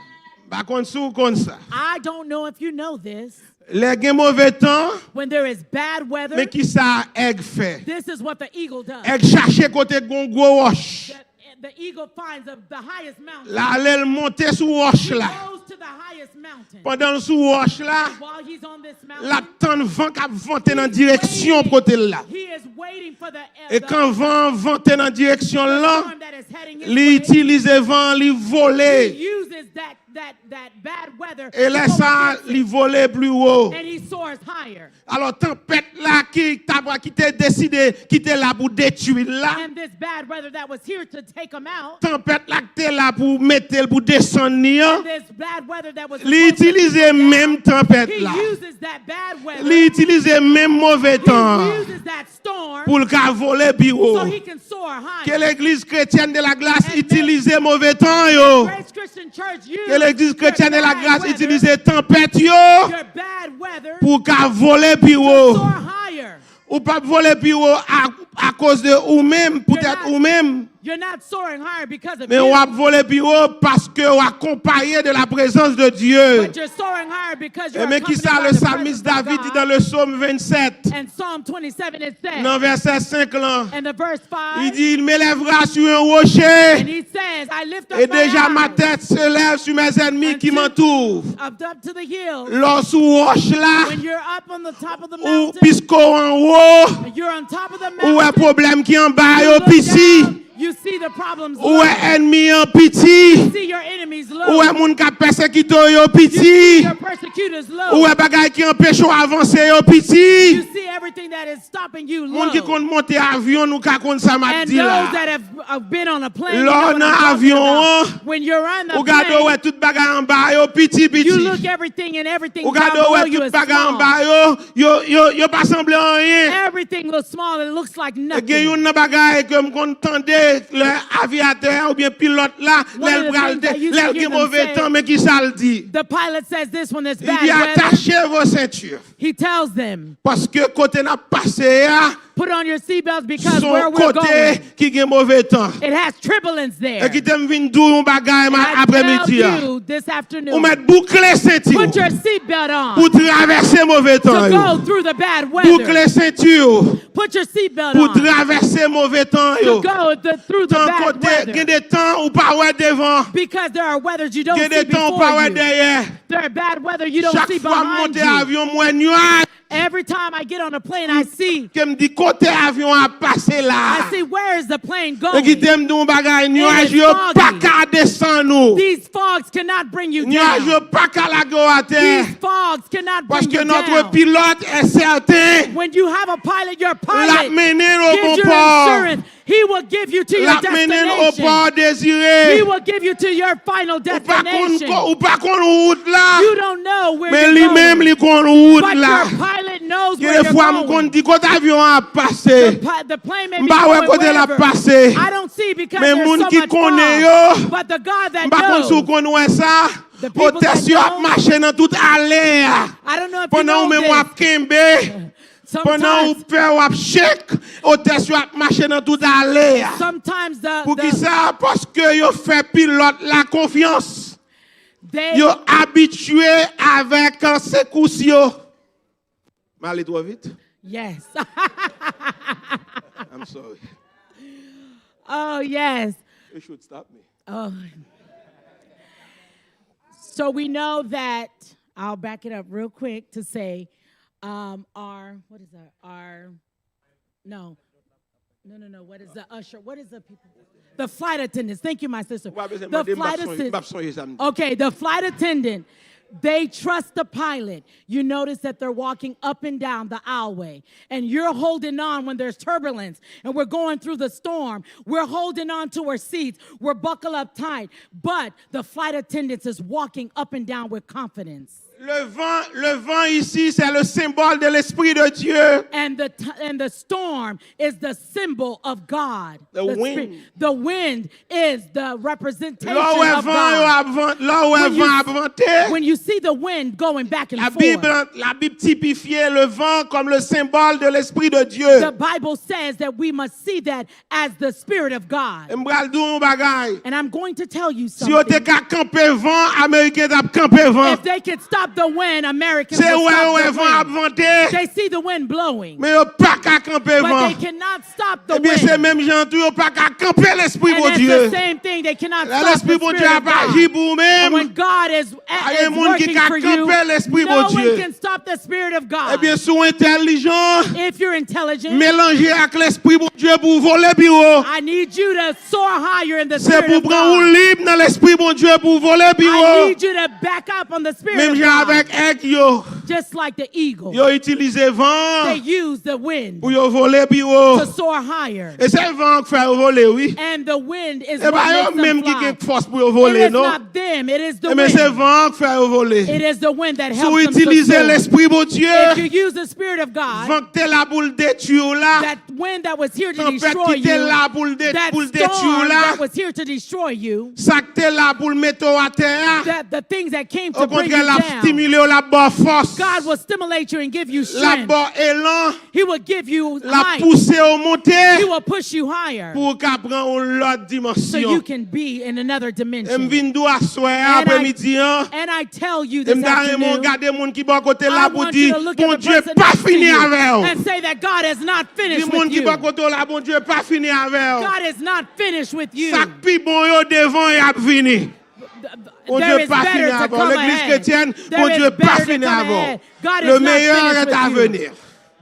M pa konn si w konn sa. I don't know if you know this. Lè gen move tan, When there is bad weather, men ki sa èg fè? This is what the eagle does. Èg chache kote k gon gwo wòch. The, the eagle finds a, the highest mountain. L ale l monte sou wòch He la. Goes to the highest mountain. Pandan l sou wòch la, While he's on this l ap mountain, tann van k ap vante nan direksyon kote l la. He is waiting for the, uh, E the kan van an vante nan direksyon l lan, storm that is heading his li way. Itilize van an, li vole. He uses that that, that bad weather E lè sa, li vole pli wo. And he soars higher. Alò, tanpèt la ki, ki te deside, ki te la pou detwi l la. And this bad weather that was here to take him out. Tanpèt la ki te la pou mete l, pou desann li an. And this bad weather that was Li supposed to itilize come down, menm tanpèt he la. Uses that bad weather. Li itilize menm move tan He an uses that storm pou l ka vole pi wo. So he can soar higher. Ke legliz kretyèn de la glas And itilize move tan yo. Grace Christian Church use Ke legliz kretyèn de la gras itilize tanpèt yo your bad weather pou w ka vole pi wo. To soar higher. Ou p ap vole pi wo a, akoz de ou menm, poutèt ou menm. You're not soaring higher because of Men w ap vole pi wo paske w akonpaye de la prezans de Dieu. But you're soaring higher because you're Ebyen, ki sa le salmis David di dans le psaume vingt-sept? And Psalm twenty-seven, it says, Nan vèsè senk lan, and the verse five, li di, Il m'élèvera sur un rocher. And he says, I lift up Et déjà ma tête s'élève sur mes ennemis qui m'entourent. Up, up to the hills. Lè w sou wòch la, When you're up on the top of the ou mountain, piske w anwo, you're on top of the mountain, ou wè pwoblèm ki anba yo piti. You see the problems low. Ou wè ènmi an piti. You see your enemies low. Ou wè moun k ap pèsekite w yo piti. You see your persecutors low. Ou wè bagay ki anpeche w avanse yo piti. You see everything that is stopping you low. Moun ki konn monte avyon, nou ka konn sa m ap di la. And those that have, have been on a plane, you know what I'm talking about. Lè w nan avyon an, When you're on the plane, ou gade w wè tout bagay anba yo piti piti. You look everything and everything down below you is small. Ou gade w wè tout bagay anba yo, yo, yo, yo pa sanble anyen. Everything looks small and looks like nothing. Gen youn nan bagay ke m konn tande lè avyatè oubyen pilòt la, lè l pral de, lè l gen move tan, men ki sa l di? The pilot says this when there's bad weather. Li di, Attachez vos ceintures. He tells them, Paske kote n ap pase a, Put on your seatbelts because where we're going, Son kote ki gen move tan. It has turbulence there. E kite m vin di w yon bagay apremidi a. And I tell you this afternoon, Ou mèt boukle senti w. Put your seatbelt on. Pou travèse move tan yo. To go through the bad weather. Boukle senti w. Put your seatbelt on. Pou travèse move tan yo. To go the, through the bad weather. Tan kote gen de tan ou pa wè devan. Because there are weathers you don't see before you. Gen de tan ou pa wè dèyè. There are bad weather you don't see behind you. Chak fwa m monte avyon, m wè nyaj. Every time I get on a plane, I see. Ke m di kote avyon an ap pase la. I see, where is the plane going? E kite m di w yon bagay, nyaj yo pa ka desann ou. It is foggy. These fogs cannot bring you down. Nyaj yo pa ka lage w atè. These fogs cannot bring you down. Paske notre pilote est certain. When you have a pilot, your pilot gives you insurance. L ap mennen w o bon pò. He will give you to your destination. L ap mennen w o pò dezire. He will give you to your final destination. Ou pa konn ko-, ou pa konn wout la. You don't know where you're going. Men li menm, li konn wout la. But your pilot knows where you're going. Gen de fwa m konn di kote avyon an ap pase. The pi-, the plane may be going wherever. M pa wè kote l ap pase. I don't see because there's so much fog. Men moun ki konnen yo, But the God that knows, m pa konn si w konn wè sa. The people that know, Otès yo ap mache nan tout ale a. I don't know if you know this. Pandan ou menm w ap kenbe. Pandan ou pè w ap shake, otès yo ap mache nan tout ale a. Poukisa? Paske yo fè pilòt la konfyans. Yo abitye avèk sekous yo. M ale twò vit? Yes. I'm sorry. Oh, yes. You should stop me. Oh. So we know that, I'll back it up real quick to say, um, our, what is that? Our, no. No, no, no. What is the usher? What is the people? The flight attendants. Thank you, my sister. The flight attendants. Okay, the flight attendant. They trust the pilot. You notice that they're walking up and down the aisleway. And you're holding on when there's turbulence. And we're going through the storm. We're holding on to our seats. We're buckled up tight. But the flight attendants is walking up and down with confidence. Le vent, le vent ici, c'est le symbole de l'Esprit de Dieu. And the t-, and the storm is the symbol of God. The wind. The wind is the representation of God. Lè w wè van yo ap van-, lè w wè van ap vante, When you see the wind going back and forth, Labib, Labib tipifye le vent comme le symbole de l'Esprit de Dieu. The Bible says that we must see that as the Spirit of God. E m pral di w yon bagay. And I'm going to tell you something. Si yo te ka kanpe van, Ameriken t ap kanpe van. If they could stop The wind, Americans Se will wè yo stop wè the van ap wind. Vante. They see the wind blowing, Men yo pa ka kanpe but van. They cannot stop the Ebyen, se wind. Menm jan tou, yo pa ka kanpe Lespri And it's the Bondye. Same thing. They cannot Lè stop Lespri the Bondye Spirit ap of God. Aji pou ou And menm, when God is, pa is gen moun ki working ka for you, kanpe Lespri no Bondye. One can stop the Spirit of God. Ebyen, si w entèlijan, If you're intelligent, melanje ak Lespri Bondye pou w vole pi wo. I need you to soar higher in the Spirit of God. Se pou pran woulib nan Lespri Bondye pou w vole pi wo. I need you to back up on the Spirit of God. Menm jan avèk èg yo. Just like the eagle. Yo itilize van an. They use the wind pou yo vole pi wo. To soar higher. E se van an k fè yo vole, wi. And the wind is what makes them fly. E pa yo menm ki gen fòs pou yo vole, non. It is not them, it is the wind. Ebyen, se van an k fè yo vole. It is the wind that helps them to soar. Si w itilize Lespri Bondye, If you use the Spirit of God, van k te la pou l detwi w la, that wind that was here to destroy you, Tanpèt ki te la pou l de-, that pou l detwi w storm la, that was here to destroy you, sa k te la pou l mete w atè a, that the things that came to bring you down, okontrè, l ap stimile w, l ap ba w fòs. God will stimulate you and give you strength. L ap ba w elan. He will give you life. L ap pouse w monte. He will push you higher. Pou w ka pran yon lòt dimansyon. So you can be in another dimension. E m vin di w aswè a, aprèmidi an. And I tell you this afternoon, E m ta renmen w gade moun ki bò kote la pou di, Bondye pa fini avè w. I want you to look at the person next to you and say that God is not finished with you. Di moun ki bò kote w la, Bondye pa fini avè w. God is not finished with you. Sa k pi bon yo devan y ap vini. Bondye pa fini avè w. Legliz kretyèn, Bondye pa fini avè w. Le meilleur est à venir.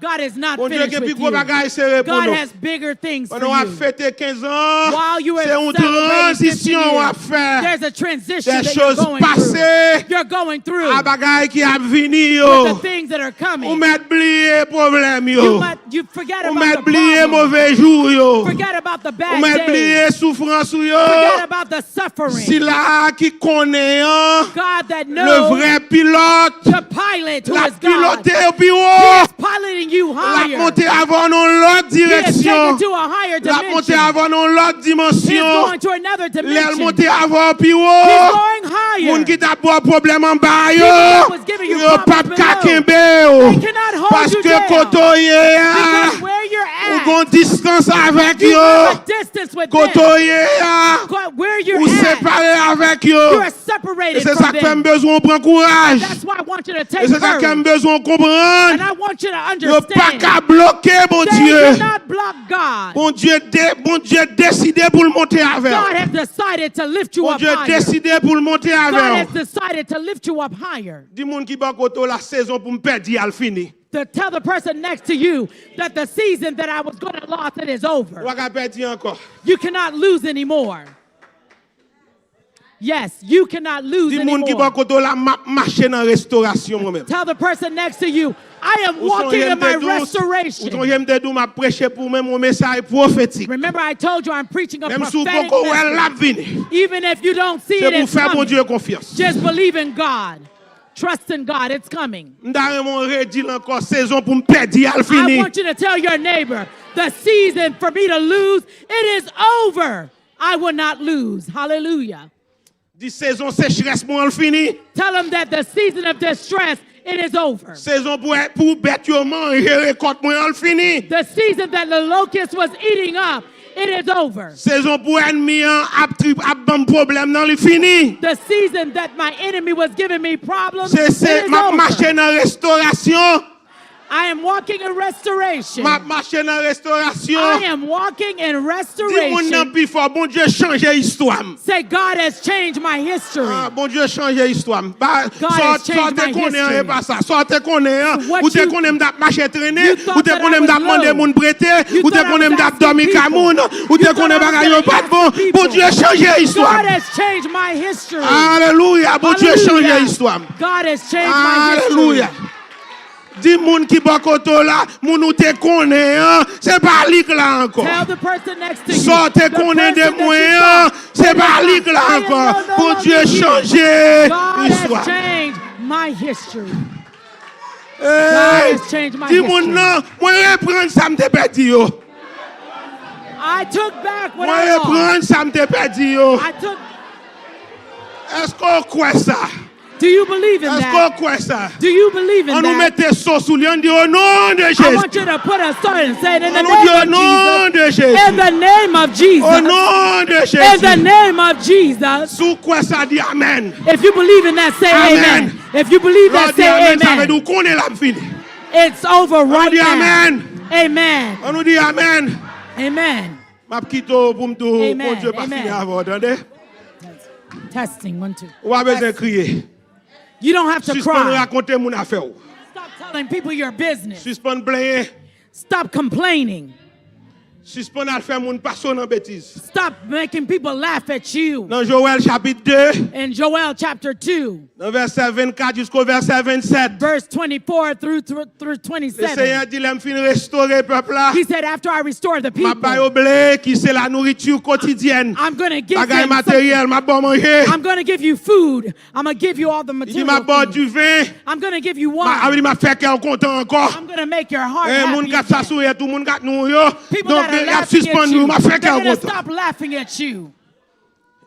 God is not finished with you. Bondye gen pi gwo bagay sere pou nou. God has bigger things for you. Pandan w ap fete kenz an, se yon tranzisyon w ap fè. While you are celebrating fifty years, there's a transition that you're going through. Des choses passées, You're going through a bagay ki ap vini yo. With the things that are coming. Ou mèt bliye pwoblèm yo. You might, you forget about the problem. Ou mèt bliye move jou yo. Forget about the bad days. Ou mèt bliye soufrans ou yo. Forget about the suffering. Sila a ki konnen an, God that knows, le vrai pilote, the pilot who is God, l ap pilote w pi wo. He is piloting you higher. L ap monte avè w nan yon lòt direksyon. He is taking to a higher dimension. L ap monte avè w nan yon lòt dimansyon. He is going to another dimension. Lè l monte avè w pi wo, he's going higher. Moun ki t ap ba w pwoblèm anba yo, people that was giving you problems below, yo p ap ka kenbe w. They cannot hold you down. Paske kote w ye a, because where you're at, ou gon distans avèk yo. You have a distance with them. Kote w ye a, where you're at, ou separe avèk yo. You are separated from them. E se sa k fè m bezwen w pran kouraj. That's why I want you to take courage. E se sa k fè m bezwen w konprann. And I want you to understand. Yo pa ka bloke Bondye. They cannot block God. Bondye de-, Bondye deside pou l monte avè w. God has decided to lift you up higher. Bondye deside pou l monte avè w. God has decided to lift you up higher. Di moun ki bò kote w la, sezon pou m pèdi a l fini. To tell the person next to you that the season that I was gonna lost, it is over. Ou pa ka pèdi ankò. You cannot lose anymore. Yes, you cannot lose anymore. Di moun ki bò kote w la, m ap mache nan restorasyon mwen menm. Tell the person next to you, "I am walking in my restoration." Ou sonje m te di w, ou sonje m te di w m ap preche pou mwen yon mesaj pwofetik. Remember, I told you I'm preaching a prophetic message. Menm si w poko wè l, l ap vini. Even if you don't see it, it's coming. Se pou w fè Bondye konfyans. Just believe in God. Trust in God, it's coming. M ta renmen w redi l ankò, sezon pou m pèdi a l fini. I want you to tell your neighbor, "The season for me to lose, it is over." I will not lose. Hallelujah. Di, sezon sechrès mwen an, l fini. Tell them that the season of distress, it is over. Sezon pou, pou bèt yo manje rekòt mwen an, l fini. The season that the locust was eating up, it is over. Sezon pou ènmi an ap tri-, ap ban m pwoblèm nan, li fini. The season that my enemy was giving me problems, it is over. Se, se, m ap mache nan restorasyon. I am walking in restoration. M ap mache nan restorasyon. I am walking in restoration. Di moun nan pi fò, "Bondye chanje istwa m." Say, "God has changed my history." Ah, Bondye chanje istwa m. God has changed my history. Sa w te konnen an, e pa sa. Sa w te konnen an, ou te konnen m t ap mache trennen, ou te konnen m t ap mande moun prete, ou te konnen m t ap dòmi kay moun, ou te konnen bagay yo pa t bon. Bondye chanje istwa m. God has changed my history. Alelouya, Bondye chanje istwa m. God has changed my history. Alelouya. Di moun ki bò kote w la, moun ou te konnen an, se pa li k la ankò. Tell the person next to you, the person that you thought, they are no longer here. Sa w te konnen de mwen an, se pa li k la ankò. Bondye chanje istwa. God has changed my history. God has changed my history. Di moun nan, mwen reprann sa m te pèdi yo. I took back what I lost. Mwen reprann sa m te pèdi yo. I took Èske w kwè sa? Do you believe in that? Èske w kwè sa? Do you believe in that? An nou mete so sou li, an di, "O non de Jezi." I want you to put a sign and say it in the name of Jesus. An nou di, "O non de Jezi." In the name of Jesus. O non de Jezi. In the name of Jesus. Si w kwè sa, di amèn. If you believe in that, say amen. Amèn. If you believe that, say amen. Lè w di amèn, sa vle di w konnen l ap fini. It's over right now. An nou di amèn. Amen. An nou di amèn. Amen. M ap kite w pou m di w, Bondye pa fini avè w, tande? Testing, one, two. Ou pa bezwen kriye. You don't have to cry. Sispann rakonte moun afè w. Stop telling people your business. Sispann plenyen. Stop complaining. Sispann al fè moun pase w nan betiz. Stop making people laugh at you. Nan Jowèl chapit de, in Joel chapter two, nan vèsè vennkat jisko vèsè vennsèt, verse twenty-four through, through, through twenty-seven. Senyè di, "Lè m fin restore pèp la, he said, "After I restore the people, m ap ba yo ble ki se la nouriti kotidyèn, I'm gonna give them something. Bagay materyèl, m ap ba w manje." I'm gonna give you food. I'm gonna give you all the material things. Li di, "M ap ba w diven." I'm gonna give you wine. M ap fè kè w kontan ankò. I'm gonna make your heart happy again. Moun k ap sasouye tou, moun k ap nou yo. People that are laughing at you, they're gonna stop laughing at you. M ap fè kè w kontan.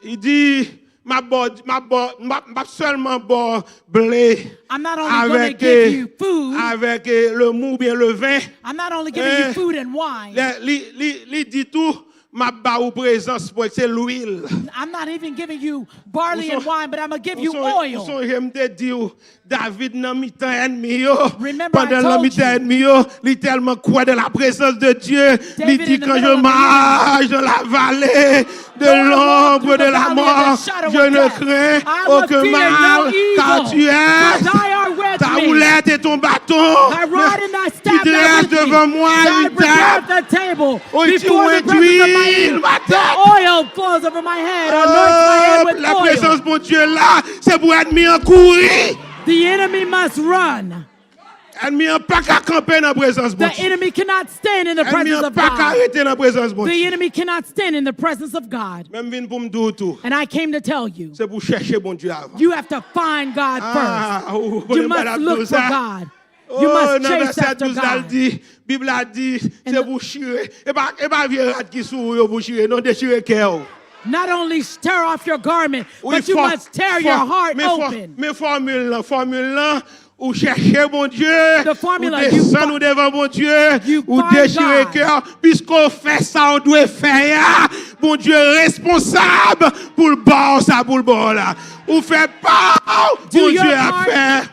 Li di, "M ap ba w, m ap ba w, m ap, m ap sèlman ba w ble." I'm not only gonna give you food, avèk, eh, le mou oubyen le ven. I'm not only giving you food and wine. Li, li, li di tou, "M ap ba ou prezans mwen, se lwil." I'm not even giving you barley and wine, but I'm gonna give you oil. Ou sonje m te di w, David nan mitan ènmi yo. Remember I told you. Pandan l nan mitan ènmi yo, li tèlman kwè dans la présence de Dieu, li di, "Quand je marche dans la vallée de l'ombre de la mort, je ne crains aucun mal, car tu es ta houlette et ton bâton qui dressent devant moi une table." Ou di, "Ou endwi ma tèt." The oil flows over my head, anoints my head with oil. Lè prezans Bondye la, se pou ènmi an kouri. The enemy must run. Ènmi an pa ka kanpe nan prezans Bondye. The enemy cannot stand in the presence of God. Ènmi an pa ka rete nan prezans Bondye. The enemy cannot stand in the presence of God. Men m vin pou m di w tou. And I came to tell you, se pou w chèche Bondye avan. You have to find God first. Ah, ou konnen m pa t ap di w sa. You must look for God. You must chase after God. Oh, nan vèsè douz la, l di, Bib la di, se pou w chire. E pa, e pa vye rad ki sou ou yo pou w chire, non, dechire kè w. Not only tear off your garment, but you must tear your heart open. Men fò-, men fòmil lan, fòmil lan, ou chèche Bondye, ou desann ou devan Bondye, ou dechire kè w, piske w fè sa w dwe fè a, Bondye responsab pou l ba w sa pou l ba w la. Ou fè pa w, Bondye ap fè.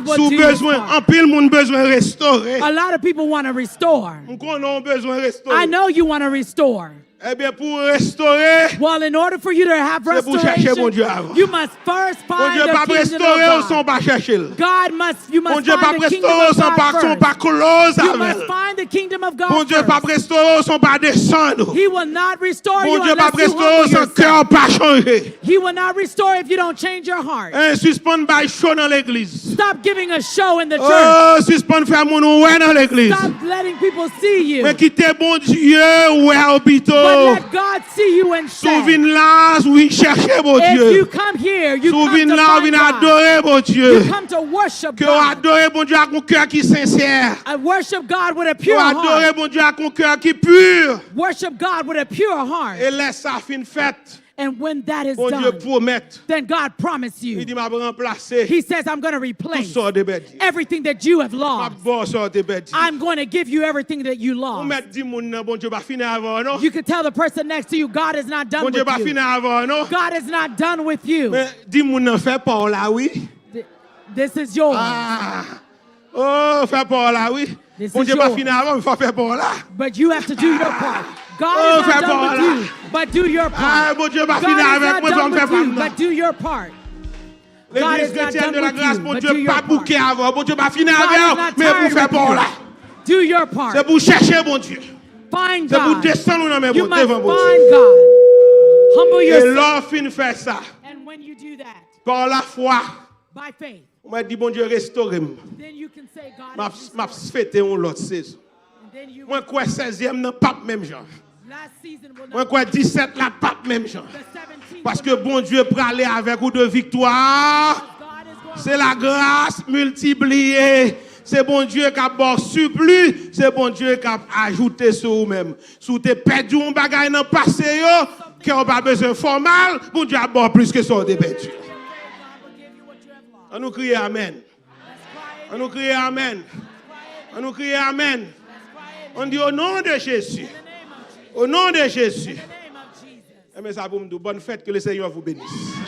Si w bezwen, anpil moun bezwen restore. A lot of people want to restore. M konnen w bezwen restore. I know you want to restore. Ebyen, pou w restore, well, in order for you to have restoration, se pou w chèche Bondye avan. You must first find the kingdom of God first. Bondye p ap restore w san w pa chèche l. God must, you must find the kingdom of God first. Bondye p ap restore w san w pa, san w pa close avè l. You must find the kingdom of God first. Bondye p ap restore w san w pa desann ou. He will not restore you unless you humble yourself. Bondye p ap restore w san kè w pa chanje. He will not restore if you don't change your heart. Eh, sispann bay cho nan legliz. Stop giving a show in the church. Oh, sispann fè moun wè nan legliz. Stop letting people see you. Men kite Bondye wè w pito. But let God see you instead. Si w vin la, ou vin chèche Bondye. If you come here, you come to find God. Si w vin la, ou vin adore Bondye. You come to worship God. Ke w adore Bondye ak yon kè ki sensè. Uh, worship God with a pure heart. Ke w adore Bondye ak yon kè ki pi. Worship God with a pure heart. E lè sa fin fèt, And when that is done, Bondye pwomèt, then God promised you. Li di, "M ap ranplase He says, "I'm gonna replace tout sa w te pèdi. Everything that you have lost. M ap ba w sa w te pèdi." I'm going to give you everything that you lost." Ou mèt di moun nan, "Bondye pa fini avè w, non." You could tell the person next to you, "God is not done with you." "Bondye pa fini avè w, non." God is not done with you. Men di moun nan, "Fè pa w la, wi." Th-, this is yours. Ah. Oh, fè pa w la, wi. This is yours. Bondye pa fini avè w, men fò w fè pa w la. But you have to do your part. God is not done with you, but do your part. Ah, Bondye pa fini avè mwen, fò m fè pa m nan. God is not done with you, but do your part. Legliz Kretyen de la Gras, Bondye pa bouke avè w, Bondye pa fini avè w, men pou w fè pa w la. Do your part. Se pou w chèche Bondye. Find God. Se pou w desann ou nan men Bondye, devan Bondye. You must find God. Humble yourself. E lè w fin fè sa, and when you do that, pa lafwa, by faith, ou mèt di, "Bondye restore m." Then you can say, "God has restored me." M ap, m ap fete yon lòt sezon. And then you will. Mwen kwè sèzyèm nan p ap menm jan. Last season will not be the same. Mwen kwè disèt la p ap menm jan. The seventeenth will not be the same. Paske Bondye prale avèk ou de viktwa. Because God is going with you. Se lagras miltipliye. Se Bondye k ap ba w sipli. Se Bondye k ap ajoute sou ou menm. Si w te pèdi yon bagay nan pase yo, kè w pa bezwen fè w mal, Bondye ap ba w plis ke sa w te pèdi. God will give you what you have An nou kriye amèn. An nou kriye amèn. An nou kriye amèn. An di, au nom de Jésus. Au nom de Jésus. Enben, sa pou m di w, bonne fête, que le Seigneur vous bénisse.